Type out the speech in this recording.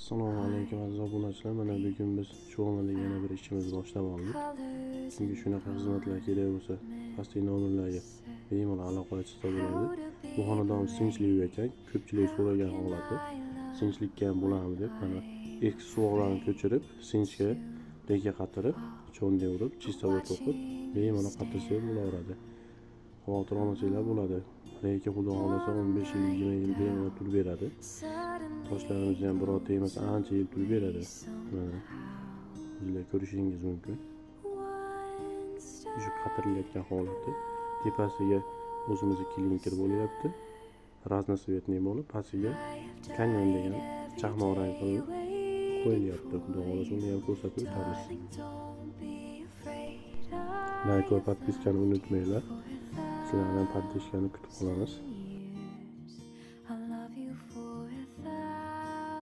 Assalomu alaykum aziz obunachilar. Mana bugun biz Cho'g'nida yana bir ishimizni boshlab oldik. Kimga shunaqa xizmatlar kerak bo'lsa, pastdagi nomerlarga bemalol aloqaga chiqsa bo'ladi. Bu xonadon sinchlik ekan, ko'pchilik so'ragan holati. Sinchlikka ham bo'ladimi deb, mana eski suvoqlarni ko'chirib, sinchga reka qatirib, cho'nday urib, chistovoy to'qib, bemalol qatirsa ham bo'laveradi. Xavotir olmasanglar bo'ladi. Reka xudo xohlasa 15 yil, 20 yil bemalol turib beradi. Toshlarimizni ham biror tegmasa ancha yil turib beradi. Mana o'zinglar ko'rishingiz mumkin. Shu qatirilayotgan holati. Tepasiga o'zimizni klinker bo'lyapti. Raznosvetniy bo'lib, pastiga kanyon degan chaqmoq rang qilib qo'yilyapti. Xudo xohlasa uni ham ko'rsatib o'tamiz. Like va podpiskani unutmanglar. Sizlardan podpiskani kutib qolamiz.